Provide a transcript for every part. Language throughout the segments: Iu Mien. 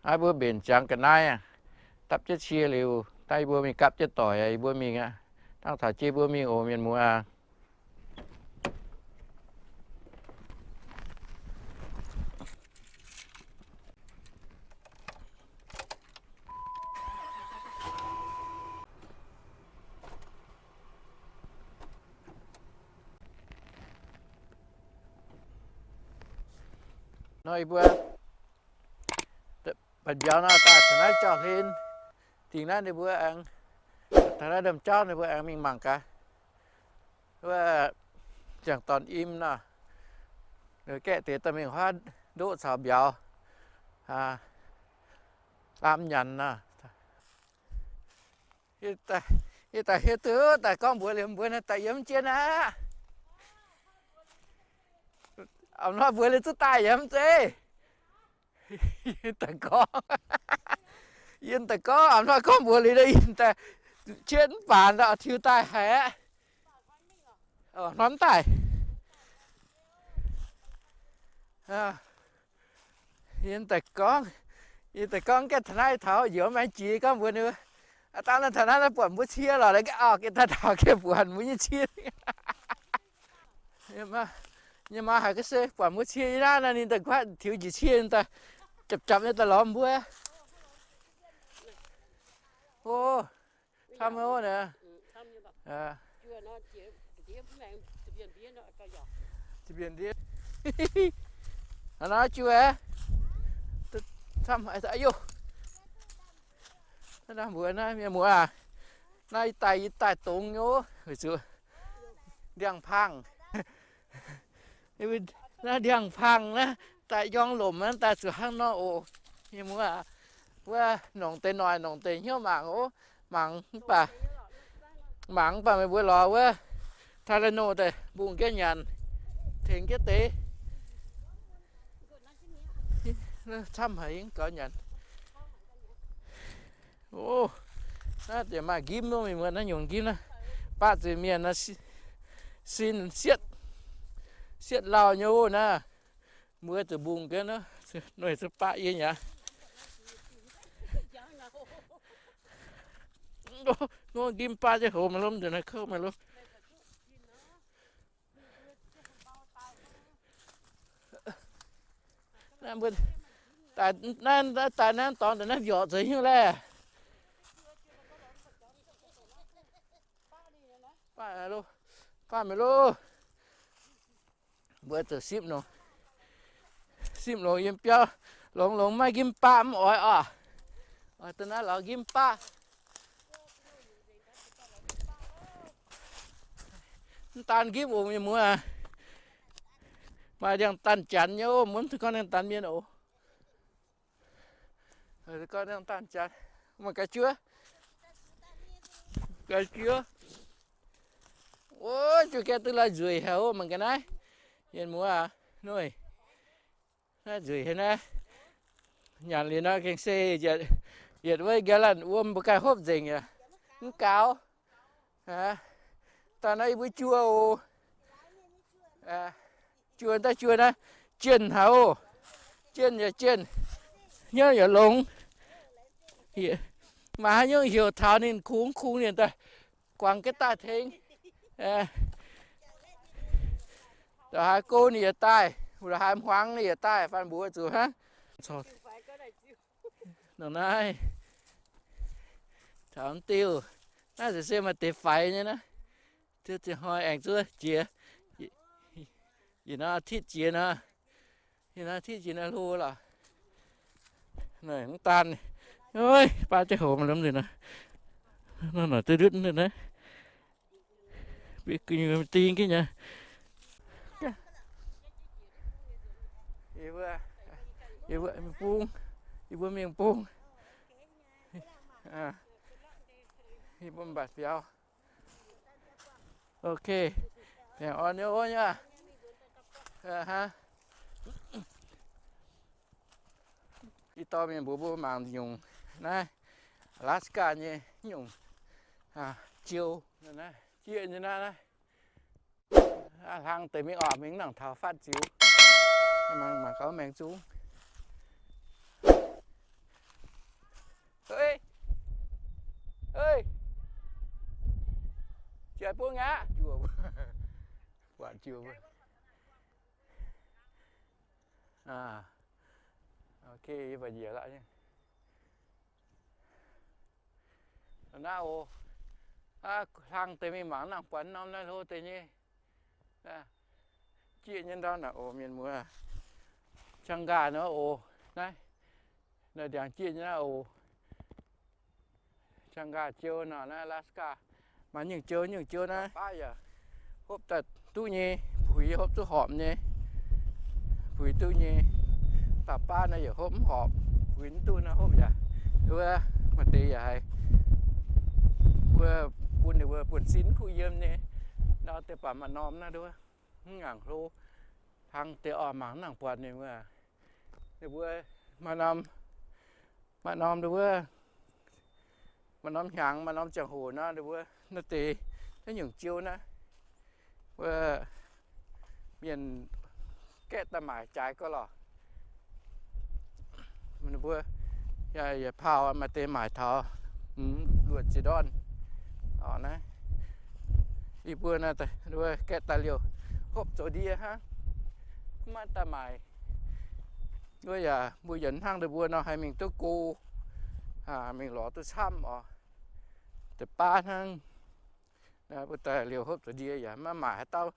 Naaiv mbuo mbenc ziangx ga'naaiv, dapv jienv cie liuz, daaih yie mbuo mingh gapv jienv doic, yie mbuo mingh aqv. Dangh taux jiex mbuo mingh oc, mienh muoz. Nor yie mbuo baac mbiauz nor daaih taux naaiv jauv-hlen. Dingc naaiv ninh mbuo aengx, taux naaiv ndorm jauv ninh mbuo aengx mingh mangc gaax. Wuov ziangh dorn im nor, gaeqv deix dorh mingh huaav ndoqv caux mbiauz, laam nyanc nor. Yie daaih hiuv duqv daaih gorngv mbuox liuz mbuo naaiv daaih yiem jienv aqv. A'hnoi mbuox liuz zuqc daaih yiem zeiv. Yie daaih gorngv, yie daaih gorngv a'hnoi gorngv mbuox liuz yie daaih qietv mv baac daaih tiux daaih haic aqv. Hnoi mv daaih. Yie daaih gorngv, yie daaih gorngv gaengh taux naaiv taux njoux maengx jiex gorngv mbuox ninh, aav dangh naaiv taux naaiv naaiv buatc mbuo cie lorqc, gaengh auv gaengh daaih taux gaengh buatc mbuo nyei cie. Nyei maa haiz ga'sie buatc mbuo cie yie naaiv, ninh daaih guaatv tiux njiec cie daaih, japc japc nyei daaih lorz mbuo. O, camv ov naaic. Naaiv juov, camv haic, a'yoh. Naaiv mbuox naaiv mienh muoz aac, naaiv yie daaih, yie daaih dongz nyei, weic zuqc ndiangx-pangh. Naaiv ndiangx-pangh naaiv daaih njorng lomc naaiv daaih zuqc hnangv nor oc. Mienh muoz aac, wuov nongc deix noic nongc deix hnyouv mangc oc. Mangc mv baac, mangc mv baac meih mbuo lorz wuov Tylenol daaih mbungh jienv nyanc, tengx jienv deix. Camv haic, yie mv gaux nyanc. O, naaiv deix maaih nqimv, mienh muoz, naaiv nyungc nqimv naaiv, baqv zuqc mienh sin sietv, sietv lauh nyei oc naaiv. Mbuo zuqc mbungh jienv, noic zuqc baqv yie nyei. Nqimv baqv jienv hoz maiv lomv nzunc naaiv kouv maiv lomv. Naaiv mbuo daaih naaiv dorngx daaih naaiv mbiorqc nzengc hiuv laeh. Baav meih loh. Mbuo zuqc sipv longx, sipv longx yiem biauv, longx longx maiv nqimv baqv mv oix oc. Oix da'naaiv lorz nqimv baqv. Mv daan nqimv oc mienh muoz. Maaih ndiangx-daan janx nyei oc, mv duqv gorngv ndiangx-daan mienh oc. Gorngv ndiangx-daan janx, mangc gaax juov, gaax juov. Wuov, juov gaeqv duqv lai nzueic haic oc, mangc gaax naaiv. Mienh muoz aac, noic, naaiv nzueic haic naaiv. Nyanc liuz nor gengh se yietc, yietc wuov ga'lanv wuom mbuo ganh hopv nzengc aqv. Mv gaux. Daaih naaiv yie mbuo juov oc. Juov daaih juov naaiv, jienh haic oc. Jienh yaac jienh, hnyouv yaac longx. Maaih haaix nyungc heuc taux ninh kungx kungx ninh daaih guangc jienv daaih tengx. Ndongc haaix go ninh yaac daaih, ndongc haaix hmuangx ninh yaac daaih, fanh mbuox zuqc hnangv. Nor naaiv, taux mv diuh, naaiv se maaih deix faix nyei naaiv. Ziouc hnoi aengx zuov jiex, yietc norm อาทิตย์ jiex nor, yietc norm อาทิตย์ jiex nor hlo lorqc. Naaiv mv daan, baav jienv houx maaih lomh nzunc nor, nor noic duqv ndutv naaiv. Ding jienv nyei. Yie mbuo mingh bung, yie mbuo mingh bung. Yie mbuo mbatc biaux. Ok. Baengh orn nyei ov nyei. Ih dorh mienh mbuox mbuo mangc nyungc naaiv Alaska nyei nyungc jiu. Jieqv nyei naaiv, hlang deix mingh oc, mingh nangc taux fatv ziux. Mangc gaax maengx zungv. Bungv aqv, juoh, buatc juoh. Ok, yie baac njiec laqv nyei. Naaiv oc, hlang deix mingh mangc nangc buatc norm naaiv hlo deix nyei. Jieqv nyei ndau naaic oc, mienh muoz. Qangx nqaah nor oc, naaiv, naaiv ndiangx jieqv nyei naaiv oc. Qangx nqaah jiou nor, naaiv Alaska. Maaih nyungc jiou, nyungc jiou naaiv baav yaac hopv daaih duqv nyei, puix hopv duqv horpc nyei. Puix duqv nyei. Dauh baav naaiv yaac hopv mv horpc, puix mv duqv naaiv hopv yaac. Wuov maaih deix yaac haiz wuov bun ninh mbuo buonv-sin kuv yiem nyei. Ndau deix baac maaih norm naaiv nduov, mv ngaangc hlo. Hlang deix oc, mangc nangc buatc ninh mbuo, ninh mbuo maaih norm, maaih norm ninh mbuo, maaih norm hnyangx, maaih norm ziangh hoc nor, ninh mbuo naaiv deix, naaiv nyungc jiou naaiv, wuov mienh gaeqv daaih maaic jaaix gau lorqc. Ninh mbuo yaac, yaac paauh maaih deix maaic taux, mm, luoqc ziex ndorn. Orqc naaiv, yie mbuo naaiv, gaeqv daaih liouh hopv zoux ndie hnangv, mv maaih daaih maaic. Wuov yaac mbuo yietc hnangv ninh mbuo nor haih mingh duqv go, mingh lorz duqv camv oc. Deix baav hnangv. Mbuo daaih liouh hopv zoux ndie yaac maiv maaih haaix dauh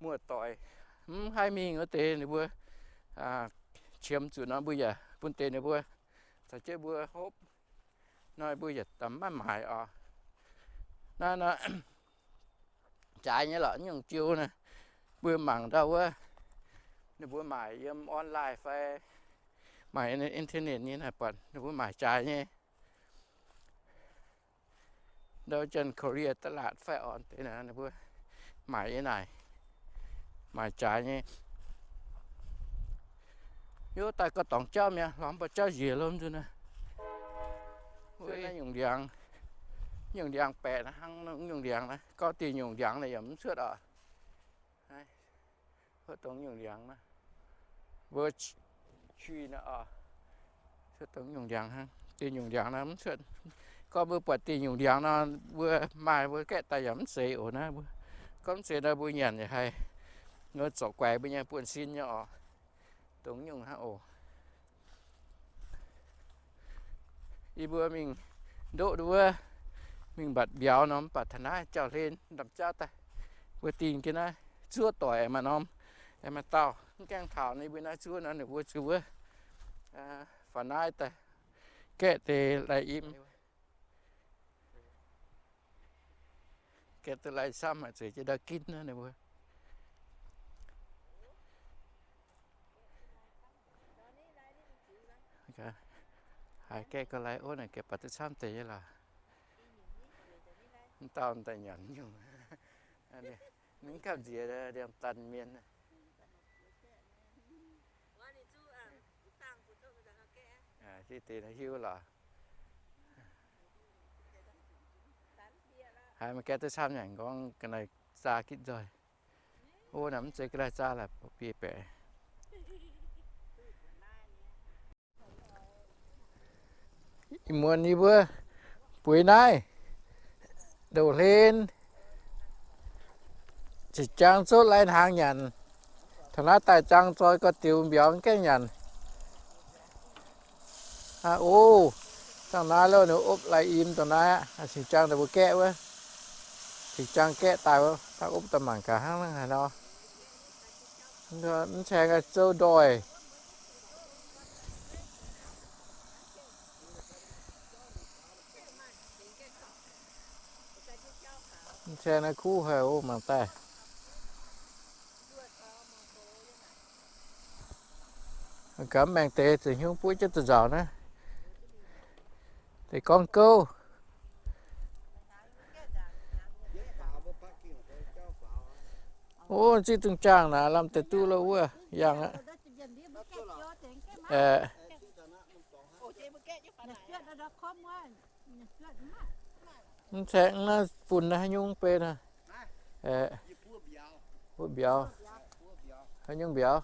muoz-doic mv haih mingh wuov deix ninh mbuo qiemx zuqc nor mbuo yaac bun deix ninh mbuo caux jienv mbuo hopv. Nor mbuo yaac maiv maaih oc. Naaiv nor jaaix nyei lorqc, nyungc jiou naaiv. Mbuo mangc ndau wuov, ninh mbuo maaic yiem online fai maaic internet nyei naaiv, buatc ninh mbuo maaic jaaix nyei. Ndau janx Korea ตลาด fai orqc deix naaiv, ninh mbuo maaic nyei naaic, maaic jaaix nyei. Yie daaih gauh dorngx jauv mi'aqv, lorz mv baac jauv njiec lomh nzunc naaiv. Wuov naaiv nyungc ndiangx, nyungc ndiangx baeqc naaiv hnangv, nyungc ndiangx naaiv, gorngv diuh nyungc ndiangx naaiv yaac mv cuotv oc. Hopv dongh nyungc ndiangx naaiv, mbuo qui naaiv oc, cuotv dongh nyungc ndiangx hnangv. Diuh nyungc ndiangx naaiv mv cuotv. Gorngv mbuo buatc diuh nyungc ndiangx nor, mbuo maaih mbuo gaeqv daaih yaac mv zeiz oc naaiv. Gorngv mv zeiz nor mbuo nyanc yaac haih, mbuo zorc guaix mbuo nyei buonv-sin nyei oc. Dongh nyungc hnangv oc. Yie mbuo mingh ndoqv wuov, mingh mbatc mbiauz nor, mv baac taux naaiv jauv-hlen ndamv-jauv daaih, mbuo dingh jienv naaiv zuov doic maaih norm, aengx maaih dauh mv gaengh taux ninh mbuo naaiv zuov nor, ninh mbuo zuqc wuov faaux naaiv daaih gaeqv deix lai-im. Gaeqv deix lai-im camv haic, zueiz jienv ndau ginv naaiv ninh mbuo. Haiz gaeqv gauh lai-im naaic, gaeqv baac duqv camv deix nyei lorqc. Mv dauh daaih nyanc nyungc. Mv gapv nziex ndiangx-danh mienh. Hiuv deix hiuv lorqc. Haiz maaih gaeqv duqv camv nyanc gorngv ga'naaiv zaa gitv nzoih. O, naaiv mv zeiz ga'naaiv zaa laaix, biei baeqc. Ih muonz yie mbuo bueix naaiv, ndoqv hlen, zinh jangv zouv lai hnaangx nyanc. Taux naaiv daaih zaang zoi gauh diux mbiauz gaengh nyanc. Aa, o, dangh naaiv lo, ninh opv lai-im dongh naaiv aqv. Zinh jangv ninh mbuo gaeqv wuov, zinh jangv gaeqv daaih wuov, dangh opv daaih mangc gaax hnangv haaix nor. Mv ceng zouv ndoih. Mv ceng naaiv kuv haic, o, mangc daaih. Gaax maengx deix za'hnyungv buov jienv da'nzauc naaiv. Deix gorngv gouv. O, zieqv zungh jaangh naaic, lamh deix duqv lo wuov yangh aqv. Mv ceng naaiv bun naaiv haaix nyungc bei naaiv. Wuov mbiauz. Haaix nyungc mbiauz?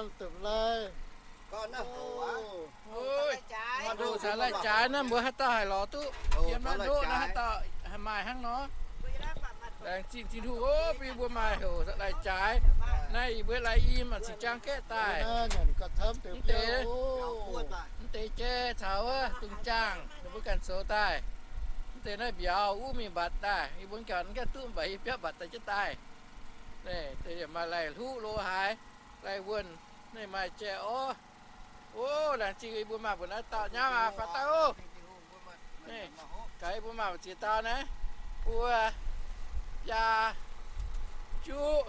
Gorn dopc lai. Hoc caux lai-jaaix naaiv mbuo haaix dauh haih lorz duqv yiem naaiv ndoqv naaiv, haaix dauh haih maaih hnangv nor. Laengz zingh Tin-Hungh oc, bun yie mbuo maaih hoc lai-jaaix. Naaiv yie mbuo lai-im cingx jaang gaeqv daaih. Mv deix, mv deix jai caux wuov dungz jaangh ninh mbuo ganh zoux daaih. Mv deix naaiv mbiauz wuov mingh mbatc daaih, yie mbuo ganh mv gaengh duqv, mv baac yie biauv mbatc daaih jienv daaih. Naaiv deix maaih lai-hluqv lo haaix, lai-wuonh, naaiv maaih jai orv. O, laengz zingh yie mbuo maaih mbu'naaiv dauh nyauv aqv, faaux daaih oc. Naaiv gaax yie mbuo maaih mbu'ziex dauh naaiv, mbuo biaa juqv,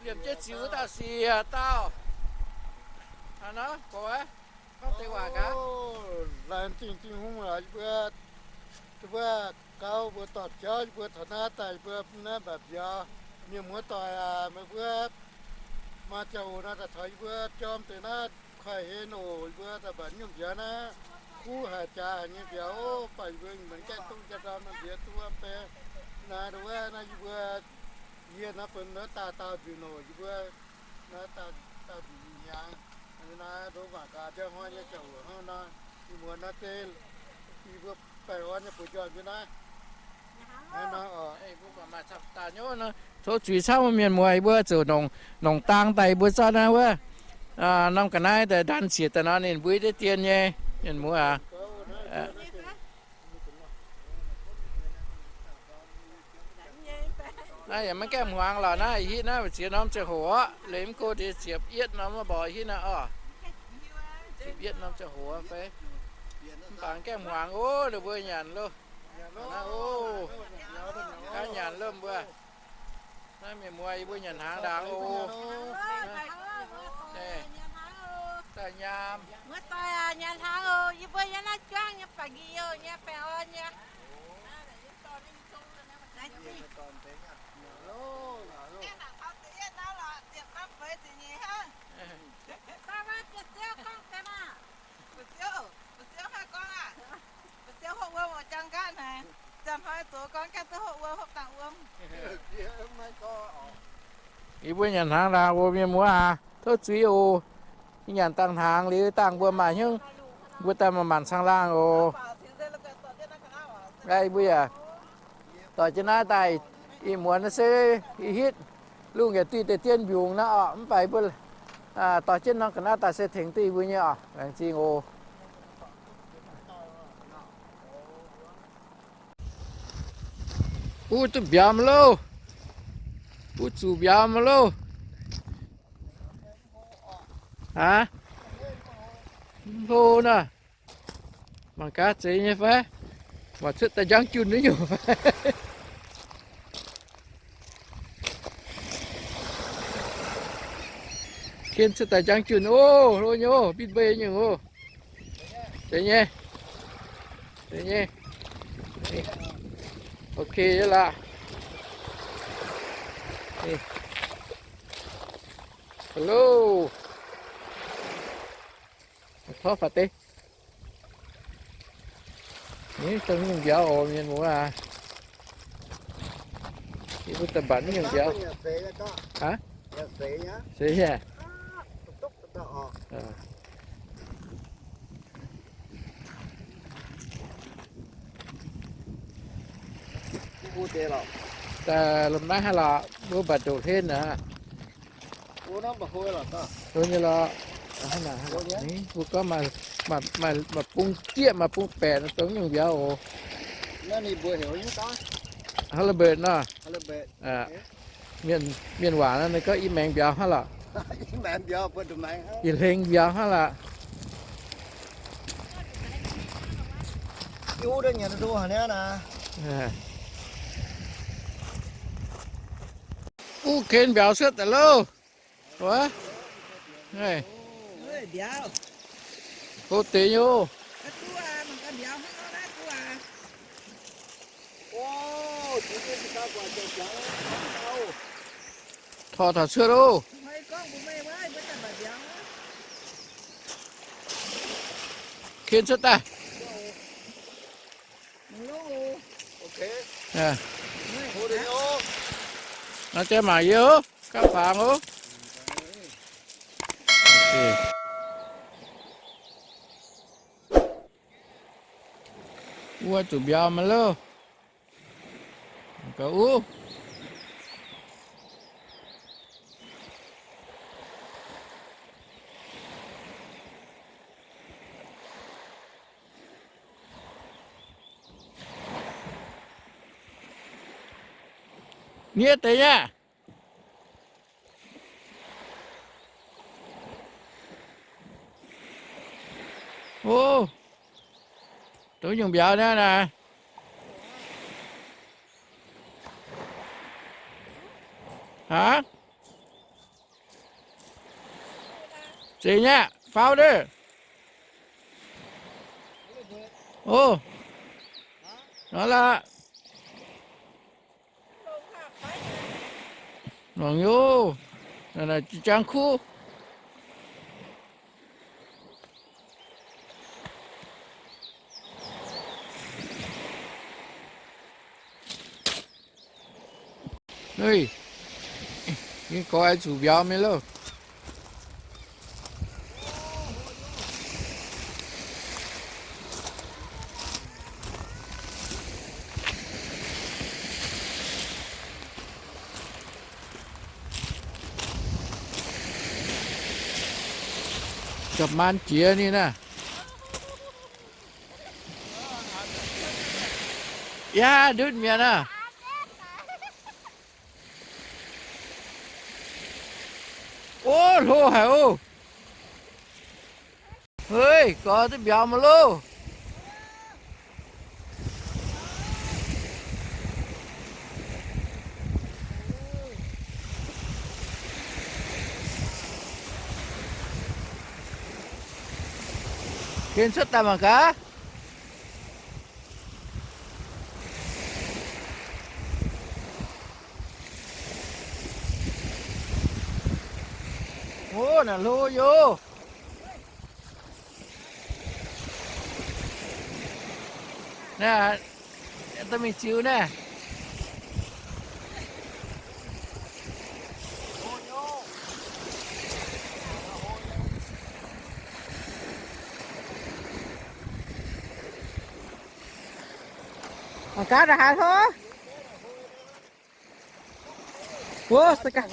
liemh jienv ziux wuov dauh siec dauh. Hnangv nor gorngv, gorngv deix waac gaax. Laengz zingh Tin-Hungh lorqc, yie mbuo, yie mbuo gauv mbuo dorh jauv yie mbuo taux naaiv daaih, yie mbuo naaiv mbatc mbiauz. Mienh muoz doic aac, meih mbuo Maaih ziangh hoc naaiv daaih taux yie mbuo jorm deix naaiv kuaih hlen oc. Yie mbuo daaih mbatc nyungc mbiauz naaiv, kuv haic jaax haic nyei mbiauz oc. Mv baac yie mbuo mingh maiv gaengh duqv jaa ndorm, mbiauz duqv mv bei. Naaiv ndongc wuov naaiv yie mbuo, yie naaiv bun naaiv daaih daauh nzuqc oc. Yie mbuo naaiv daauh nzuqc hnyangx. Naaiv ndongc mangc gaax ndiangx hnoi nyei ziangh hoc hnangv nor, yie muonz naaiv se yie mbuo baengh orn nyei buoz-njormh nyei naaiv. Tov zuiz camv mienh muoz, yie mbuo zuqc nongc dang daaih yie mbuo zorqv naaiv wuov norm ga'naaiv daaih ndanc ciex daaih nor ninh mbuo deix dien nyei mienh muoz aac. Naaiv yaac maiv gaengh hmuangx lorqc. Naaiv hitv naaiv mbu'ziex norm ziangh hoc orqc, liuz mv go deix ziepc yietv norm mv baac hitv naaiv orqc. Ziepc yietv norm ziangh hoc fai? Mv baac gaengh hmuangx oc, ninh mbuo nyanc loh. Naaiv oc, gaav nyanc loh mbuo. Naaiv mienh muoz, yie mbuo nyanc hnaangx ndaangc oc. Daaih nyaam. Muoz-doic aac, nyanc hnaangx oc. Yie mbuo yiem naaiv juangv nyei ba'gi youh nyei baengh orn nyei. Yie mbuo nyanc hnaangx ndaangc oc mienh muoz aac, tov zuiz oc. Yie nyanc dangh hnaangx liuz dangh mbuo maaih hnyouv, mbuo daaih maaih maanc caangh laangh oc. Yie mbuo yaac doix jienv naaiv daaih, ih muonz naaiv se ih hitv lungh yaac duih deix dien mbiungc naaiv orqc, mv baac yie mbuo doix jienv norm ga'naaiv daaih se tengx duqv yie mbuo nyei oc. Laengz zingh oc. Uv duqv mbiauz maiv louh. Uv zuqc mbiauz maiv louh. Aav, mv hlo nor. Mangc gaax zeiz nyei fai? Mangc cuotv daaih njang junh nyungc fai? Ken cuotv daaih njang junh oc. Hlo nyei oc, mbitv mbei nyungc oc. Zeiz nyei. Zeiz nyei. Ok lorqc. Hello. Tov faaux deix. Ni dongh nyungc mbiauz oc mienh muoz aac. Yie mbuo daaih mbatc nyungc mbiauz. Aav, seix nyei. Daaih lomh naaiv hnangv lorqc, mbuo mbatc ndoqc hlen aqv. Dongh nyei lorqc. Mbuo gorngv maaih bung jieqv maaih bung baeqc, dongh nyungc mbiauz oc. Halibut nor. Mienh waac naaiv gorngv i maengx mbiauz hnangv lorqc. I hlengx mbiauz hnangv lorqc. Uv ken mbiauz cuotv daaih loh. Hlo deix nyei oc. Torh taux cuotv oc. Ken cuotv daaih. Nor jaa mangc yie oc, gapv fangx oc. Wuov zuqc mbiauz maiv louh. Gauh uv. Niev deix nyei aqv. O, dongh nyungc mbiauz naaiv naaic. Aav, zeiz nyei aqv, faaux ndiev. O, nor lorqc. Longc nyei. Jangx kuv. Ninh gorx zuqc mbiauz mingh loh. Gapv maan jiex ninh naaiv. Yaac ndutv mi'aqv naaiv. O, hlo haic oc. Hei, gorx duqv mbiauz mingh loh. Gengh cuotv daaih mangc gaax. O, naaiv hlo yoc. Naaiv, da'mingh ziux naaiv. Mangc gaax, haaix hlo? Wuov, se gaax.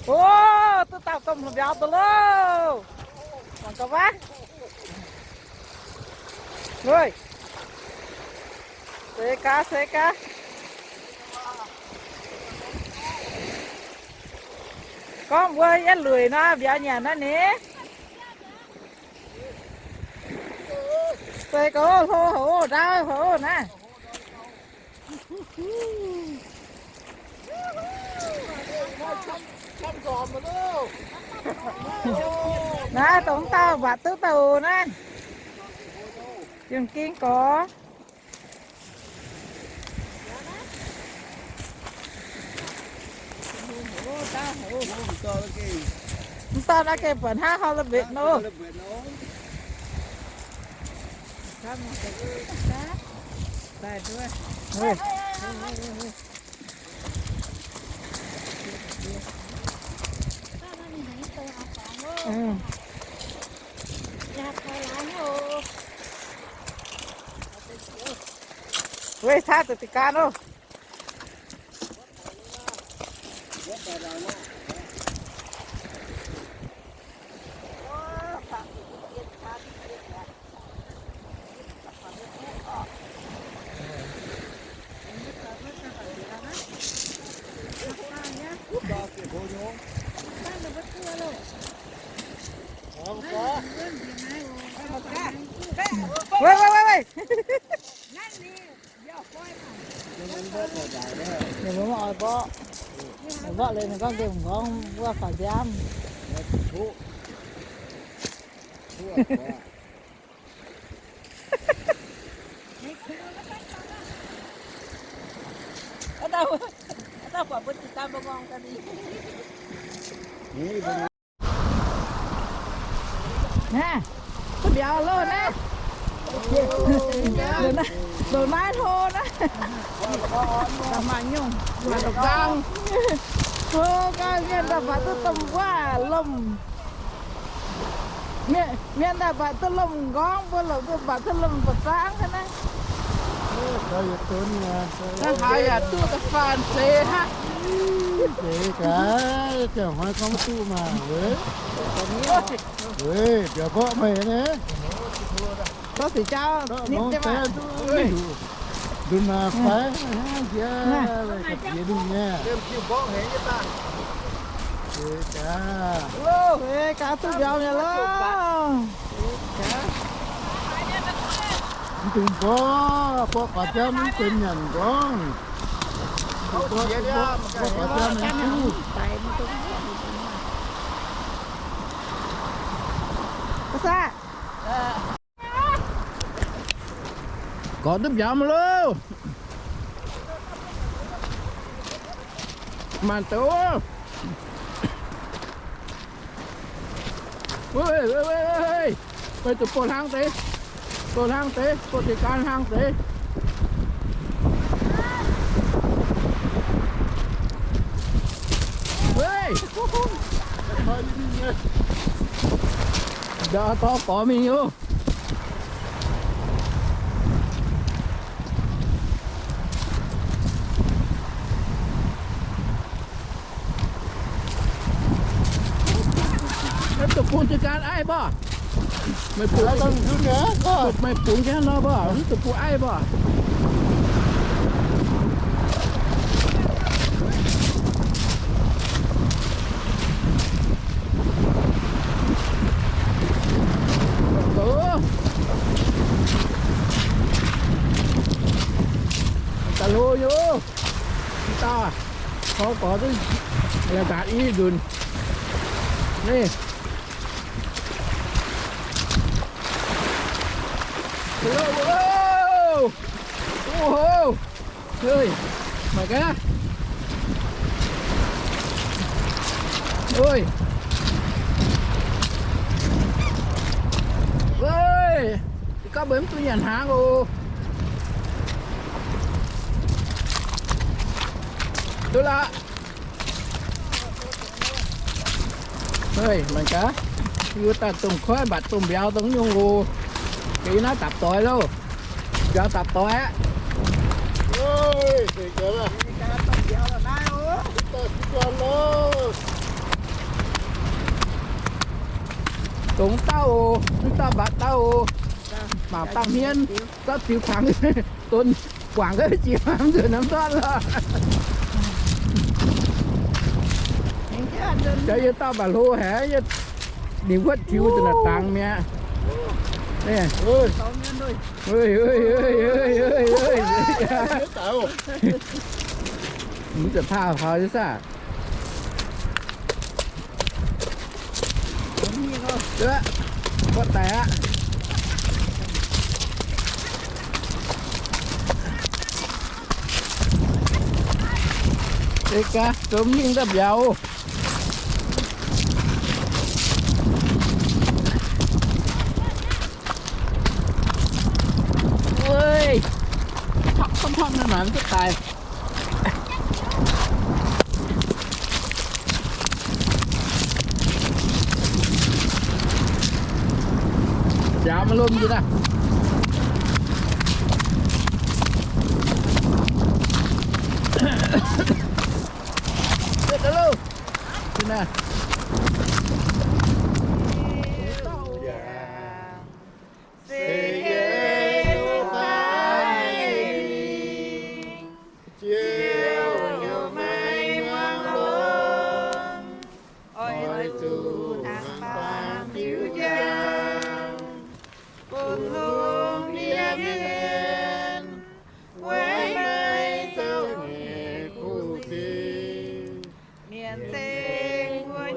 O, duqv dauh domh mbiauz daaih loh. Mangc gaax wuov. Lui. Seix gaax, seix gaax. Gorngv mbuo yietv lueic nor, mbiauz nyanc naaiv ni. Seix gaax, hlo haic oc, ndau haic oc naaiv. Naaiv dongh dauh mbatc duqv daaih oc naaiv. Jiem ging gorx. Mv dauh naaiv gengh buatc hnangv hauh la'mbetc nor. Weih, taav zuqc deix ga'naaiv oc. Weih, weih, weih, weih. Ninh mbuo mv oix mborqv. Mborqv liuz ninh gorngv nqemh nqorngv wuov faaux nziaamv. Naaiv, duqv mbiauz loh naaiv. Ndongc naaiv hlo naaiv. Hlo gau, mienh daaih mbatc duqv domh wuov lomh. Mienh, mienh daaih mbatc duqv lomh nqorngv, mbuo lomh duqv mbatc duqv lomh ba'zangv naaiv. Naaiv haaix yaac duqv da'faanh zeiz hnangv. Zeiz gaax, ziangh hnoi gorngv mv duqv maah, weic, weic, mbiauz mborqv meih naaiv. Tov sic jauv nitv jienv maah. Ndun maah, fai hnangv jiex, jiex ninh nyei. Gaax, gaax duqv mbiauz mi'aqv loh. Dungx gorngv, mbuo guaax jauv maiv benx nyanc gorngv. Mbuo guaax jauv maiv duqv. Gorx duqv mbiauz maiv loh. Maanc deix oc. Meih zuqc buoz hlang deix, buoz hlang deix, buoz deix gan hlang deix. Ndau dorv gorx mingh oc. Duqv bungx jienv ganh aiv mbuo. Meih bungx jienv nor mbuo, mv duqv bungx aiv mbuo. Daaih hlo nyei, daaih gorx gorx duqv la'nqaatc i nzunc. Ni. Mangc gaax. Oi. Oi. Gauh mbuo mv duqv nyanc hnaangx oc. Duqv lorqc. Mangc gaax, yie daaih dongh koiv mbatc dongh mbiauz dongh nyungc oc. Yie naaiv dapc doix loh. Mbiauz dapc doix aqv. Dongh dauh oc, mv dauh mbatc dauh oc. Mangc dangh hmien, zorqv ziux kangx, donx guangc ga'jiex mv nzuonx norm ndortv lorqc. Jaax yie dauh mbaac hlo haic, yie ninh huotv tiux zuqc naaic dangx mi'aqv. Mv zuqc taav taux nyei saah. Buatc daic aqv. Deix gaax, zomx hingh daaih mbiauz. Oi, hopv hopv hopv nor naaic mv duqv daic. Jaax maiv lomh njiec aqv. Oix zuqc hnangv baamh diuh njang, bun lungh ndiev mienh weic meih zoux nyei kuv sic. Mienh za'gengh mbuox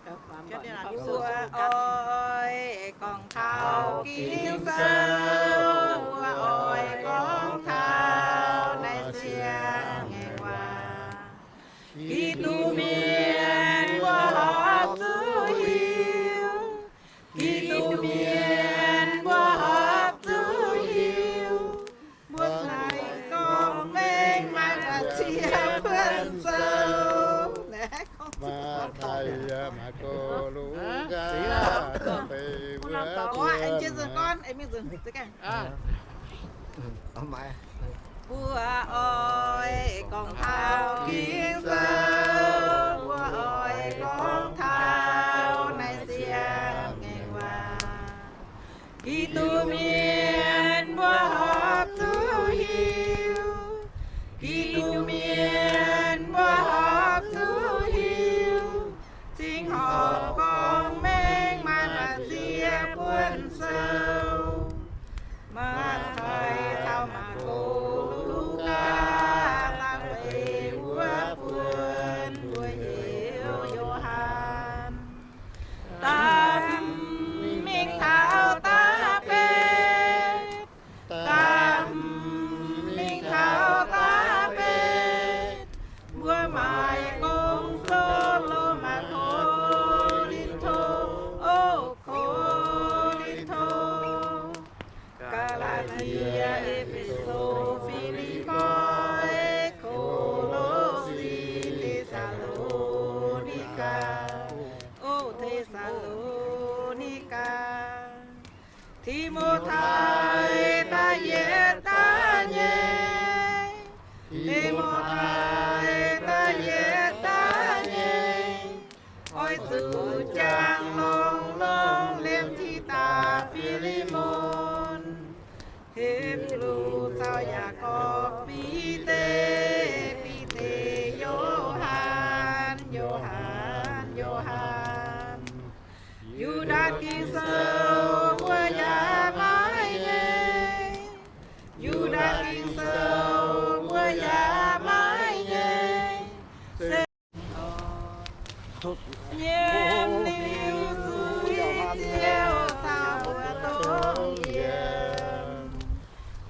Mbuo oix gorngv taux Ging-Sou, mbuo oix gorngv taux naaiv siang-ngaengc waac. Giduc mienh mbuo horpc zuqc hiuv, Giduc mienh mbuo horpc zuqc hiuv, mbuo haih gorngv mengh maaih ziex buonc sou. Mbuo oix gorngv taux Ging-Sou, mbuo oix gorngv taux naaiv siang-ngaengc waac. Giduc mienh mbuo horpc zuqc hiuv, Giduc mienh mbuo horpc zuqc hiuv, cingx horpc gorngv mengh maaih ziex buonc sou. Matv^taai caux Maako, Lugaa, da'feix wuov buonc mbuo heuc Yo^han. Da'hmz mingh taux da'betv, da'hmz mingh taux da'betv, mbuo maaih gong sou Lomaa, Ko^lin^to, o, Ko^lin^to, Gaa^laa^tie, E^fe^so, Fi^lipv^poi, Ko^lo^si, Te^saa^lo^ni^gaa, o, Te^saa^lo^ni^gaa, Ti^mo^tai da'yietv da'nyeic, Ti^mo^tai da'yietv da'nyeic, oix zuqc jangx longx-longx liemh Tidatc, Fi^li^mon, Hipv^lu caux Yaagorpc, Bide, Bide, Yo^han, Yo^han, Yo^han. Yu^ndaatc Ging-Sou mbuo yaac maiv nyei. Yu^ndaatc Ging-Sou mbuo yaac maiv nyei. Se yiem liuz zuiz ziouc caux mbuo dongh yiem.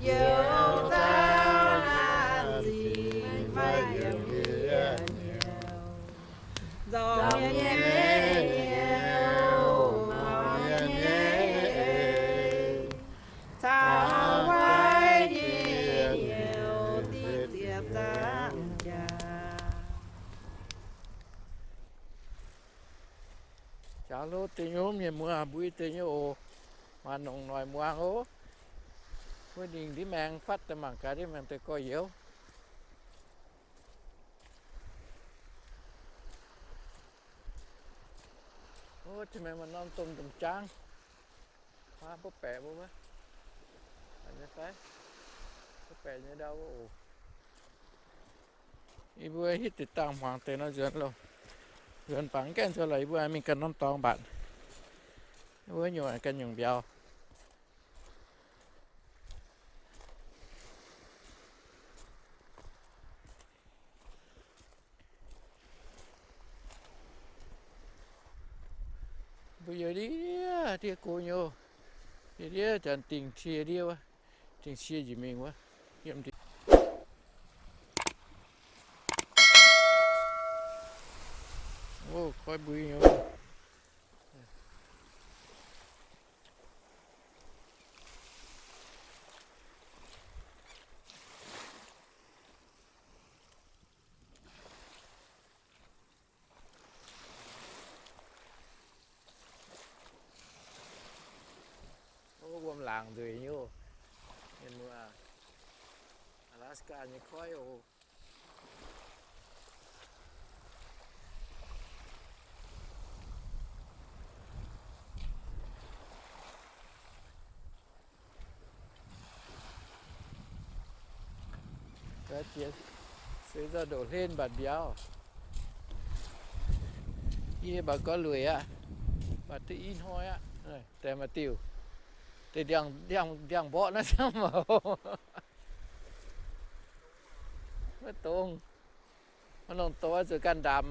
Youc zaux naanc zingh maiv yiem yie hnyouv. Nzormc mienh nyei hnyouv, mauc mienh nyei eix, caux waaiv nyei hnyouv diqv ziepc nzaangc jaax. Jaax lo deix nyei mienh muoz, mbuo deix nyei oc. Maaih nongc noic muangx oc. Wuov ningh ndiev maengx fatv daaih mangc gaax ndiev maengx deix gorx-youz. Ov, maaih norm domh ndongc jaang. Aa, mbuo baeqc mbuo wuov. Fai mbuo baeqc nyei ndau wuov oc. Yie mbuo hitv deix dangh hmuangx deix nor nzuonx loh. Nzuonx bangc gaengh nzuonx lorqc, yie mbuo mingh ganh norm dorngx mbatc. Wuov nyungc ganh nyungc mbiauz. Mbuo yiem ndiev ndiev go nyei, yiem ndiev janx dingc cie ndiev wuov, dingc cie njiec mingh wuov, yiem ndiev. Ov, koiv mbui nyei. Ov, wuom laangc nzueic nyei oc. Mienh muoz, Alaska nyei koiv oc. Se nzauh ndoqc hlen mbatc mbiauz. Yie mbatc gorx lueic aqv, mbatc duqv i hnoi aqv. Deix maaih diuh, deix ndiangx mborqv naaiv camv mauc. Maiv dongz. Maiv dongz doz zuqc ganh ndamc.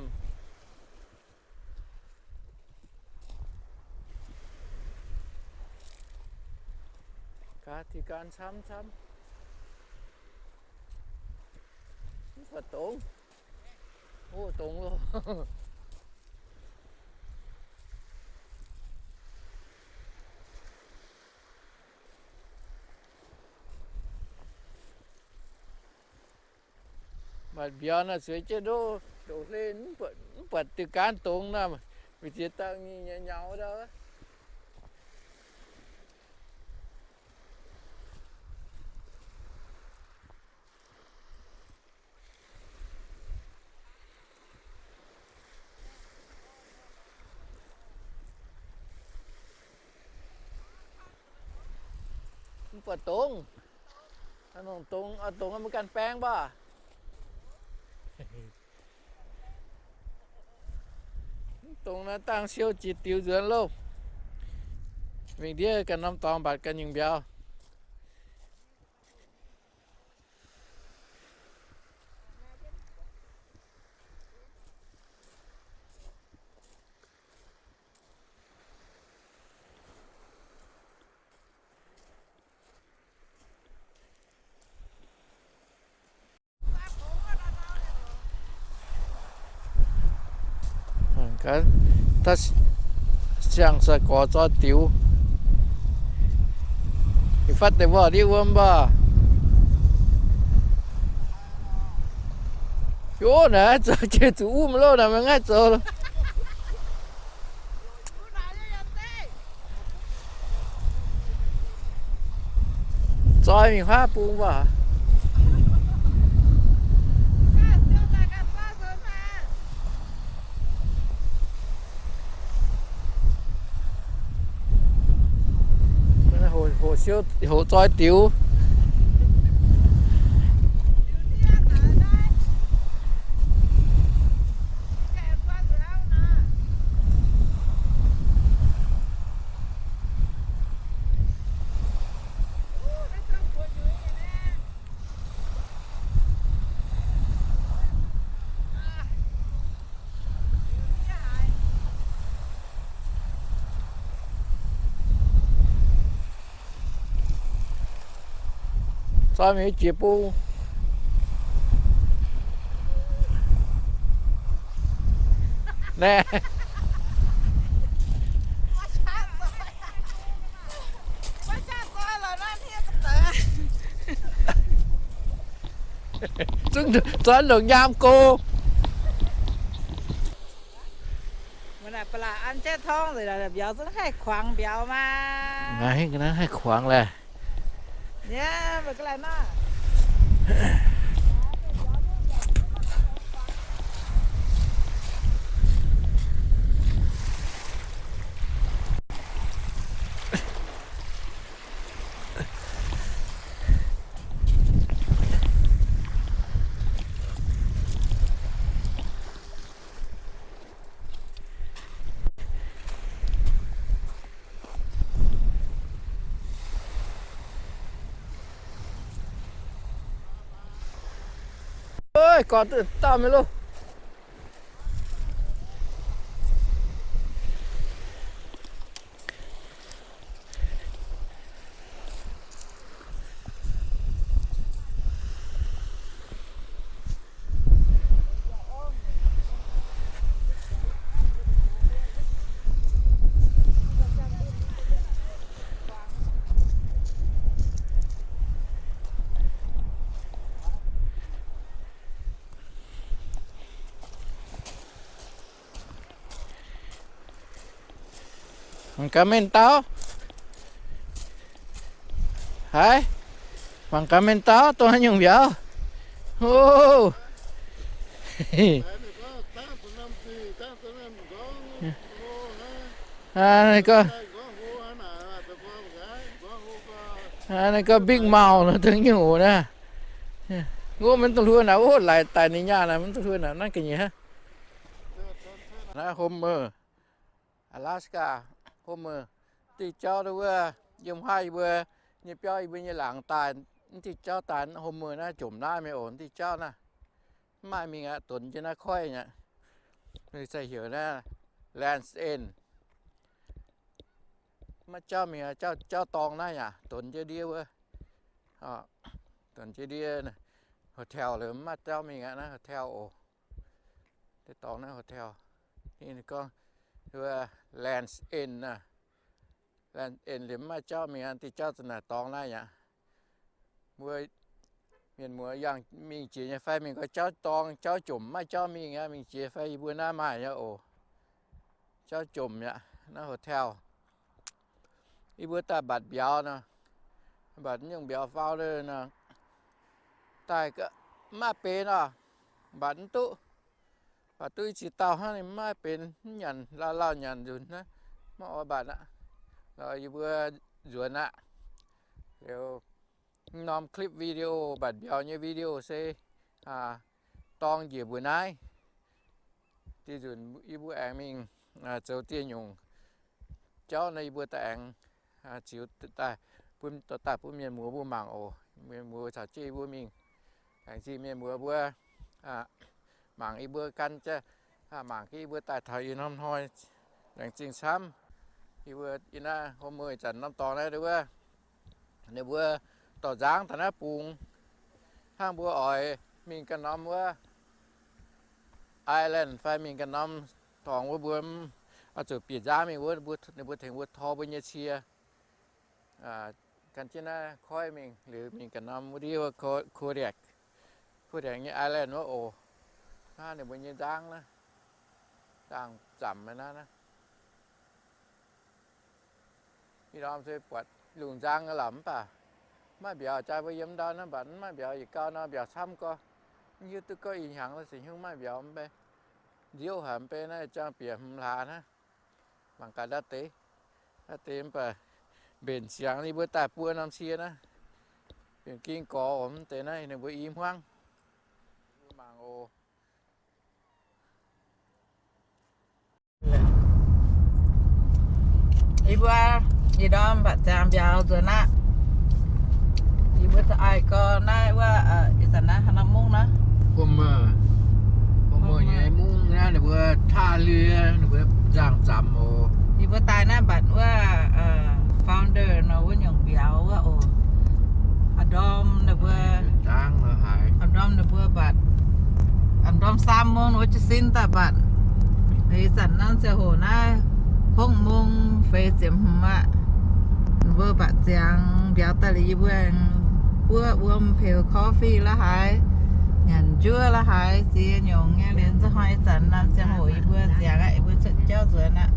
Aa, diuh gaanv camv camv. Mv baac dongz. O, dongz loh. Maaih mbiauz naaiv zueiz jienv ndoqv, ndoqv hlen, mv buatc diuh gaanv dongz naaiv, mv ziex dangh nyei nyaux ndau. Mv buatc dongz. Dongz, dongz maiv ganh baeng mv baac. Dongz naaiv dangh siou jiex diux nzuonx loh. Mingh ndiev ganh norm dorngx mbatc ganh nyungc mbiauz. Siang-sai gorx zoi diux. Fatv deix mbuo ndiev wuom mv baac. Yov, naaiv zoux jiex zuqc wuom loh, naaiv maiv ngaih zoux. Zoi mingh huaav bung mv baac. Hoqc siou, hoqc zoi diux. Zoi mingh jiex bung. Naaiv. Zungv zoi ndongc nyaam go. Mbuo naaic ba'laqc an jaiv torngv nzengc, mbiauz zungv haih kuangx mbiauz maah. Naaiv haih kuangx laeh. Ov, gorx dauh mingh loh. Mangc gaax mienh dauh. Haiz, mangc gaax mienh dauh dongh haaix nyungc mbiauz. Ov. Ninh gorngv big mouth nor dongh nyungc naaiv. Wuov maiv duqv hluo naaic, wuov laaix daaih ninh nyaah naaic maiv duqv hluo naaic, naaiv ga'nyiec hnangv. Naaiv Homer, Alaska, Homer. Diuh jauv wuov, yiem huaav yie mbuo nyei biauv, yie mbuo nyei laangz daaih, mv diuh jauv daaih Homer naaiv jomc naaiv mingh oc, mv diuh jauv naaiv. Mv maaih mingh aqv, donx jienv naaiv koiv nyei. Ninh se heuc naaiv Land's End. Maiv jauv mingh, jauv, jauv dorngx naaiv yaac donx jienv ndiev wuov. Donx jienv ndiev, hotel liuz maiv maaih jauv mingh aqv, naaiv hotel oc. Deix dorngx naaiv hotel. Ninh gorngv Land's End, Land's End liuz maiv maaih jauv mingh aqv, diuh jauv za'naaic dorngx naaiv yaac. Mbuo mienh muoz yangh mingh jiex nyei fai mingh gau jauv dorngx jauv jomc maiv maaih jauv mingh aqv, mingh jiex fai yie mbuo naaiv maaih nyei oc. Jauv jomc yaac naaiv hotel. Yie mbuo daaih mbatc mbiauz nor, mbatc nyungc mbiauz founder nor, daaih mv maaih benx oc, mbatc mv duqv. Mbatc duqv i ziex dauh hnangv, ninh maiv benx, mv nyanc, lauh lauh nyanc nzunc hnangv, maiv oix mbatc aqv. Yie mbuo nzuonx aqv. Liuz norm clip video, mbatc mbiauz nyei video se dorng njiec mbuo naaiv. Diuh nzunc yie mbuo aengx mingh zoux dieh nyungc jauv nor, yie mbuo daaih aengx ziux daaih, dorh daaih bun mienh muoz mbuo mangc oc. Mienh muoz caux jienv yie mbuo mingh. Laengz zingh mienh muoz mbuo mangc yie mbuo gan, mangc yie mbuo daaih taux ih norm hnoi. Laengz zingh camv. Yie mbuo yiem naaiv hlo muoz ih zanc norm dorngx naaiv wuov, ninh mbuo dorh nzangv daaih naaiv bungx, hnangv mbuo oix mingh ganh norm wuov island fai mingh ganh norm dorngx wuov, mbuo oix zuqc bieqc nzangv mingh wuov, ninh mbuo tengx mbuo tor mbuo nyei cie. Gan jienv naaiv koiv mingh liuz mingh ganh norm wuov ndiev wuov Kodiak, Kodiak nyei island wuov oc. Hnangv ninh mbuo nyei nzangv naaiv, nzangv zamc naaiv. Ih ndorm se buatc lungh nzang aqv mv baac maiv mbiauz. Jaa mbuo yiem ndau naaiv mbatc mv maaih mbiauz, yietc gau nor mbiauz camv gorx. Mv hiuv duqv gorngv ih hnyangx se hnyouv maaih mbiauz mv bei. Nziouv haic mv bei naaiv, jangx bieqc hmz hlaax naaiv. Mangc gaax ndau deix, ndau deix mv baac mbenc siangx yie mbuo daaih buo norm cie naaiv. Mbenc ging gorx oc, mv deix naaiv ninh mbuo i hmuangv. Mbuo mangc oc. Yie mbuo ih ndorm mbatc ziangx mbiauz nzuonx aqv. Yie mbuo daaih gau naaiv wuov, ih zanc naaiv haaix norm mungv naaiv? Wuom-muoz nyei mungv naaiv, ninh mbuo ท่าเรือ, ninh mbuo nzangv-zamc oc. Yie mbuo daaih naaiv mbatc wuov founder nor wuov nyungc mbiauz wuov oc. A'ndorm ninh mbuo, a'ndorm ninh mbuo mbatc, a'ndorm สามโมง ninh mbuo jiez sin daaih mbatc. Ih zanc naaiv ziangh hoc naaiv หกโมง feix ziepc hmz aqv. Ninh mbuo mbatc ziangx mbiauz daaih liuz yie mbuo aengx buov wuom peux coffee la'haaix, nyanc njuov la'haaix ziex nyungc nyei liuz, nzunc hnoi ih zanc naaiv ziangh hoc yie mbuo ziangx aqv, yie mbuo cuotv jauv nzuonx aqv.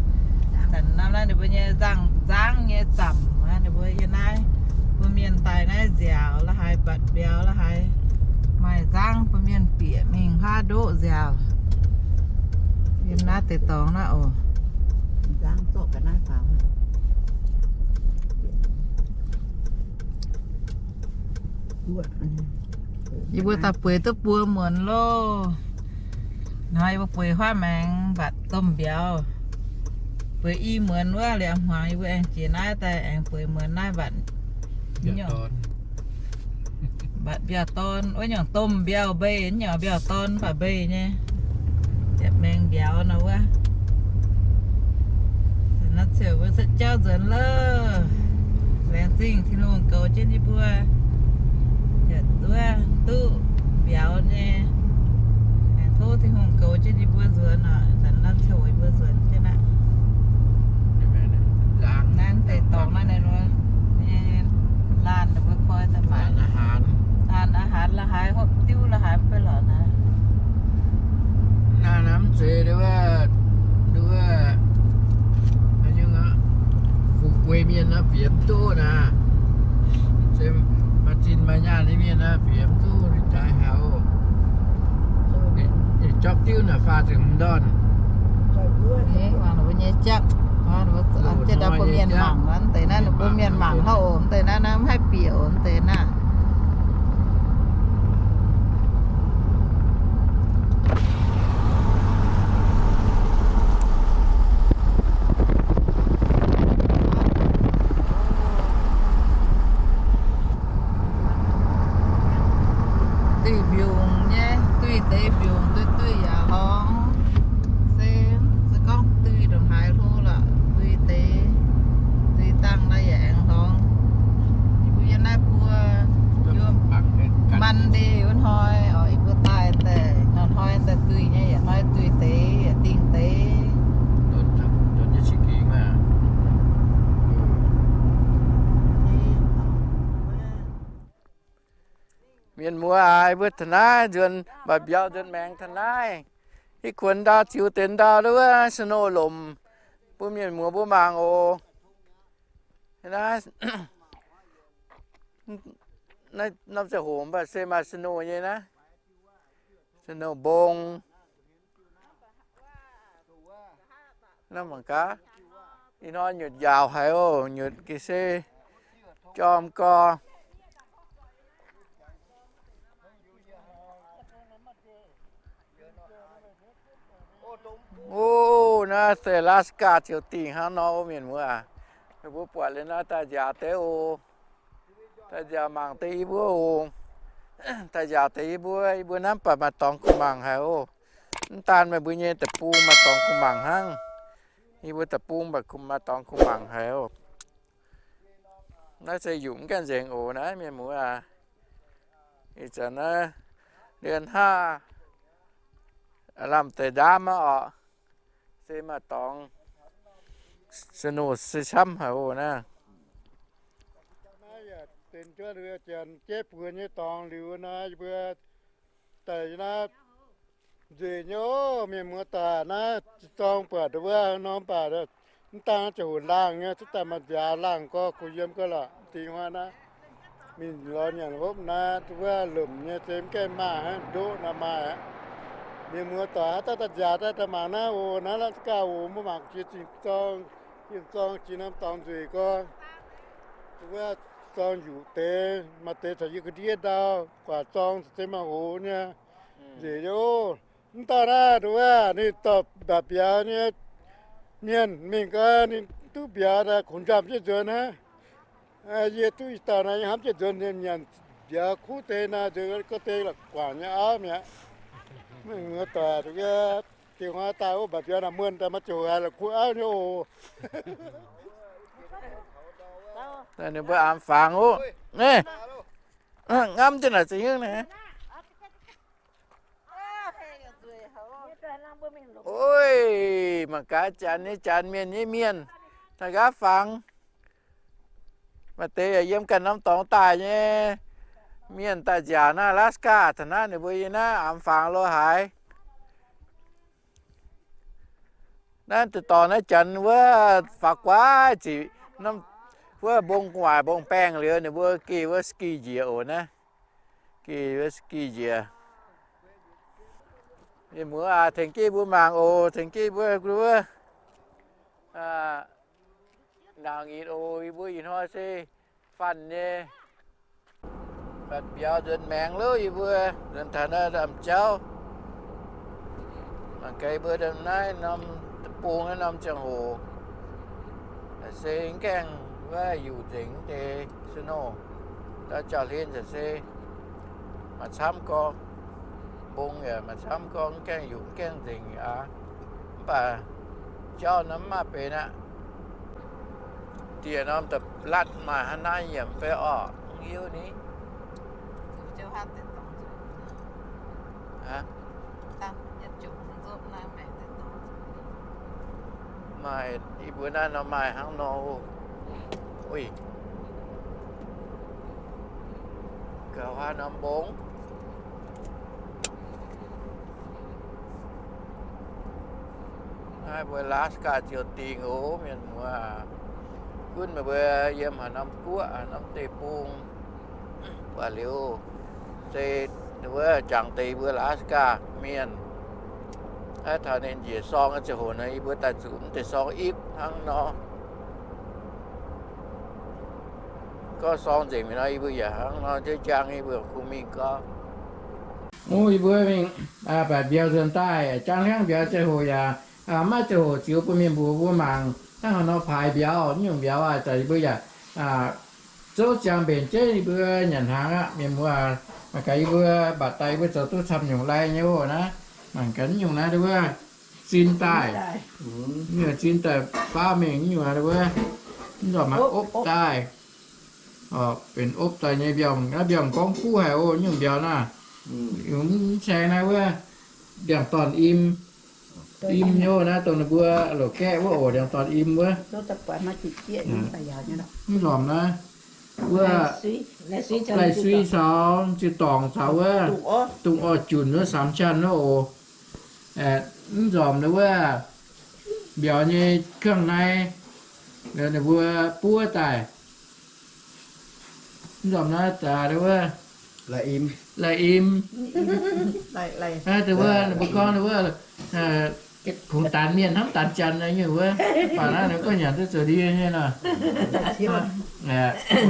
Zanc naaiv naaiv ninh mbuo nyei nzangv, nzangv nyei zamc, ninh mbuo yiem naaiv, bun mienh daaih naaiv nziaauc la'haaix, mbatc mbiauz la'haaix, maaih nzangv bun mienh bieqc mingh huaav ndoqv nziaauc. Yiem naaiv deix dorngx naaiv oc. Yie mbuo daaih bueix duqv buo muonz loh. Hnoi yie mbuo bueix huaav maengx mbatc domh mbiauz. Bueix i muonz wuov liuz hmuangx yie mbuo aengx jiex naaiv daaih aengx bueix muonz naaiv mbatc, mbatc mbiauz-dorn wuov nyungc domh mbiauz mbei, nyungc mbiauz-dorn mv baac mbei nyei. Ziepc maengx mbiauz nor wuov. Naaiv ziouc mbuo cuotv jauv nzuonx loh. Laengz zingh Tin-Hungh goux jienv yie mbuo, yietc duqv duqv mbiauz nyei. Aengx tov Tin-Hungh goux jienv yie mbuo nzuonx oc. Zanc naaiv ziouc yie mbuo nzuonx jienv aqv. Naaiv deix dorngx naaiv ninh mbuo nyei laanh ninh mbuo koi daaih maaic laanh อาหาร la'haaix, hopv diuv la'haaix mv bei lorqc naaiv. Naaiv mv zeiz wuov, wuov, fu'jueiv mienh naaiv bieqc mv duqv naaiv. Se maaih zinh maaih nyaanh nyei mienh naaiv bieqc mv duqv, ninh jaaix haux. Ninh jopv diuv naaic faah ziepc hmz ndorn. Mbuo nyei jatv, jienv daaih bun mienh mangc wuov deix naaiv, ninh bun mienh mangc hnangv oc, deix naaiv naaiv mv haih bieqc oc, deix naaiv. Duih mbiungc nyei, duih deix mbiungc duih duih yaac horngz. Se, se gorngv duih ndongc haaix hlo lorqc, duih deix, duih Mienh muoz aac, mbuo taux naaiv nzuonx mba'biaux nzuonx maengx taux naaiv, hitv kuonx ndau ziux deix ndau wuov snow lomc bun mienh muoz mbuo mangc oc. Naaiv, norm ziangh hoc mv baac se maaih snow nyei naaiv, snow mbong. Naaiv mangc gaax, ih hnoi nyutc njaaux haic oc, nyutc ga'sie jorm gorx. Ov, naaiv se Alaska ziouc dingh hnangv nor, mienh muoz aac. Meih mbuo buatc liuz naaiv daaih nziaauc deix oc. Daaih nziaauc mangc deix yie mbuo oc. Daaih nziaauc deix yie mbuo, yie mbuo naaiv mv baac maaih dorngx kuh mangc haic oc. Mv daan meih mbuo nyei deic-bung maaih dorngx kuh mangc hnangv. Yie mbuo deic-bung mv baac maaih dorngx kuh mangc haic oc. Naaiv se yungz mv gaengh nzengc oc naaiv mienh muoz aac. Ih zanc naaiv เดือนห้า lamh deix ndaamv aqv oc. Se maaih dorngx snow se camv haic oc naaiv. Naaiv yaac benx juov janx jeiv buoz nyei dorngx liuz naaiv, yie mbuo daaih naaiv nzueic nyei oc. Mienh muoz daaih naaiv zorng buatc wuov norm baac mv daan ziouc hoc laangh nyei, zuqc daaih maaih nziaaux laangh gorx kuh yiem gau lorqc. Dingh hnoi naaiv mingh lorz nyanc hopv naaiv wuov lomc nyei se mv gaengh maaih hnangv, ndoqv naaiv maaih aqv. Mienh muoz doic haaix dauh daaih nziaauc daaih mangc naaiv oc. Naaiv Alaska oc, mbuo mangc jiex zingh zorng, jiex zorng jiex norm dorngx nzueic gorx. Wuov zorng yuqc deix, maaih deix caux yie ga'ndiev ndau, guaax zorng se maaih hoz nyei. Nzueic nyei oc. Mv dauh naaiv wuov ninh dorh mba'biaux nyei mienh mingh gau, ninh duqv mbiauz daaih kungx njamv jienv nzuonx hnangv. Yie duqv ih dauh naaiv yie hnamv jienv nzuonx, nyanc mbiauz kuv deix naaiv, nzuonx gau deix la'guaaic nyei auv mi'aqv. Mienh muoz doic, dingh hnoi daaih wuov mba'biaux naaic muonh daaih maaih ziangh hoc haiz la'kuqv auv nyei oc. Ninh mbuo aamx fangx oc. Naaiv, ngamv jienv naaic za'hingv naaic. Oix, mangc gaax, janx nyei janx, mienh nyei mienh, taux nqaapv fangx. Maaih deix yaac yiem ganh norm dorngx daaih nyei mienh daaih nziaauc naaiv Alaska taux naaiv, ninh mbuo yiem naaiv aamx fangx lo haaix. Naaiv deix dorngx naaiv janx wuov faaux guaav ziqc, wuov mbong gu'nguaaic mbong baengh liuz, ninh mbuo geh wuov ski njiec oc naaiv. Geh wuov ski njiec. Mienh muoz aac, tengx jienv mbuo mangc oc, tengx jienv mbuo wuov. Naangc nyitc oc, yie mbuo ih hnoi se fanh nyei. Mbatc mbiauz nzuonx maengx loh, yie mbuo nzuonx taux naaiv ndamv jauv. Mangc gaax yie mbuo naaiv norm deic-bung naaiv norm ziangh hoc, se mv gaengh wuov yuqc nzengc deix snow. Ndau jauv-hlen se maaih camv gorx, mbong yaac maaih camv gorx, mv gaengh yuqc, mv gaengh nzengc aqv. Mv baac jauv naaiv mv maaih benx aqv. Dieh norm da'latv maaih hnangv naaiv nyiemc fai orqc, mv hiuv ni. Maaih, yie mbuo naaiv nor maaih hnangv nor. Gauh haaix norm mbong. Naaiv mbuo Alaska ziouc dingh oc, mienh muoz. Gunv meih mbuo yiem haaix norm guoqv, haaix norm deic-bung, buatc liuz se wuov jangx deix mbuo Alaska mienh. Naaiv taux ninh njiec sorng ziangh hoc nor, yie mbuo daaih zuqc mv deix sorng ipv hnangv nor. Gorngv sorng nzengc mi'aqv nor, yie mbuo yaac hnangv nor nziouv njang, yie mbuo kungx mingh gorngv. Yie mbuo mingh baeqc mbiauz nzuonx daaih, jangx hliangv mbiauz ziangh hoc yaac maiv ziangh hoc ziux bun mienh mbuo mbuo mangc hnangv haaix nor paaix mbiauz, nyungc mbiauz aac, yie mbuo yaac zouv ziangx mbenc jienv yie mbuo nyanc hnaangx aqv. Mienh muoz, mangc gaax yie mbuo mbatc daaih yie mbuo zoux duqv camv nyungc lai nyei oc naaiv. Mangc gaax nyungc naaiv wuov zin daaih, nyungc zin daaih faaux mingh nyungc wuov, mv nzauh maaih opv daaih. Benx opv daaih nyei mbiauz, mbiauz gorngv kuv haic oc, nyungc mbiauz naaiv. Mv caeng naaiv wuov ndiangx-dorn im, im nyei oc naaiv, dongh ninh mbuo loc gaeqv wuov oc, ndiangx-dorn im wuov. Mv nzauh naaiv. wuov, lai-sui caux ziux-dorngc caux wuov, dongh orv junc wuov สามชั้น wuov oc. Mv nzormc wuov, mbiauz nyei เครื่องใน, ninh mbuo buov daaih. Mv nzormc naaiv zaax wuov, lai-im. Wuov, ninh mbuo gorngv wuov, kungx daanx mienh hnamv daanx janx nyei wuov, baac naaiv ninh gorngv nyanc duqv zoux ndie nyei nor.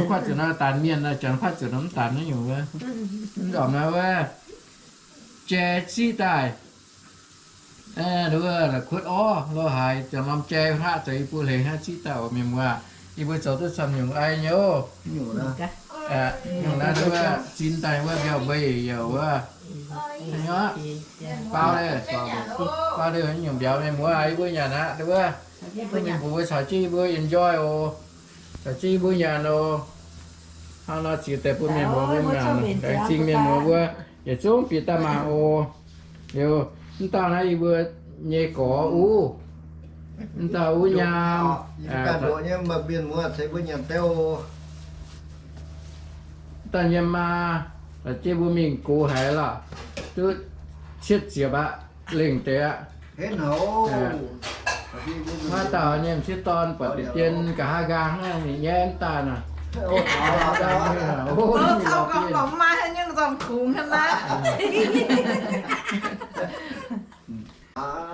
Kuatv zuqc nor daanx mienh, janx kuatv zuqc nor mv daanx nyei wuov. Mv nzormc naaiv wuov, jai ziqv daaih. Wuov, kuotv orv lo haaix, ziangh norm jai hnaqv zoux yie mbuo hleix hnangv ziqv daaih oc mienh muoz. Yie mbuo zoux duqv camv nyungc ai nyei oc. Nyungc naaiv wuov zin daaih wuov mbiauz mbei yaac wuov, baaux, baaux nyungc mbiauz mienh muoz, yie mbuo nyanc aqv wuov. Mbuo caux jienv yie mbuo enjoy oc. Caux jienv yie mbuo nyanc oc. Hnangv nor ziux deix bun mienh muoz mbuo nyanc. Laengz zingh mienh muoz mbuo yietc zungv bieqc daaih mangc oc. Liuz, mv dauh naaiv yie mbuo nyei gorx uv. Mv dauh uv nyaam, mv dauh nyei maa, caux jienv mbuo mingh gox haaix lorqc, duqv cietv ziepc aqv, lengh deix aqv. Maiv dauh nyei m'sieqv dorn buatc deix dien nqa'haav nqaang hnangv mingh nyaiv mv daaih nor.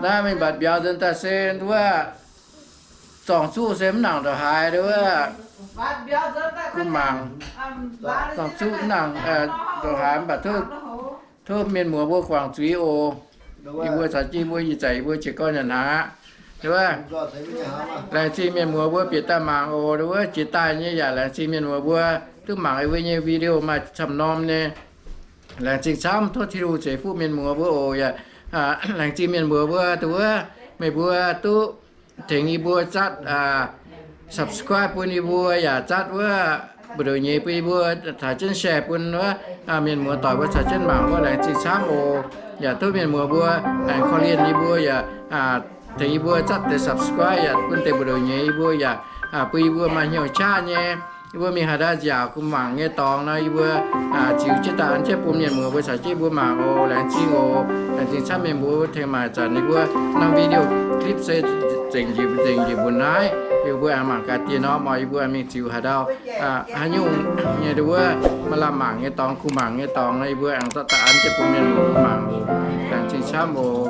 Naaiv mingh mbatc mbiauz nzunc daaih se wuov, zorngc zuqv se mv nangc ndongc haaix wuov. Kuv mangc, zorngc zuqv mv nangc ndongc haaix mv baac tov mienh muoz mbuo guangc zuiz oc. Yie mbuo caux jienv mbuo ih zanc yie mbuo jiez gorn nyanc hnaangx aqv. Wuov, laengz zingh mienh muoz mbuo bieqc daaih mangc oc. Wuov, jiex daaih nyei yaac laengz zingh mienh muoz mbuo duqv mangc yie mbuo nyei video maaih camv norm nyei. Laengz zingh camv, tov Tin-Hungh ceix fuqv mienh muoz mbuo oc. Yaac laengz zingh mienh muoz mbuo, wuov, meih mbuo duqv tengx yie mbuo zatv subscribe bun yie mbuo yaac zatv wuov mbu'ndongx nyeiz bun yie mbuo, caux jienv share bun wuov mienh muoz doic mbuo caux jienv mangc wuov, laengz zingh camv oc. Yaac tov mienh muoz mbuo aengx korv-lienh yie mbuo yaac tengx yie mbuo zatv deix subscribe yaac bun deix mbu'ndongx nyeiz yie mbuo yaac bun yie mbuo maaih hnyouv qaqv nyei. Yie mbuo mingh haaix daaih nziaauc kuv mangc nyei dorngx nor, yie mbuo ziux jienv daaih an jienv bun mienh muoz mbuo caux jienv mbuo mangc oc. Laengz zingh oc. Laengz zingh camv mienh mbuo tengx maaic zanc yie mbuo norm video clip se zengc njiec, zengc njiec mbuo naaiv. Yie mbuo aengx mangc gaax dieh norm oc. Yie mbuo aengx mingh ziux haaix dauh haaix nyungc nyei wuov maaih lamh mangc nyei dorngx, kuv mangc nyei dorngx nor, yie mbuo aengx zorqv daaih an jienv bun mienh muoz mbuo mangc oc. Laengz zingh camv oc.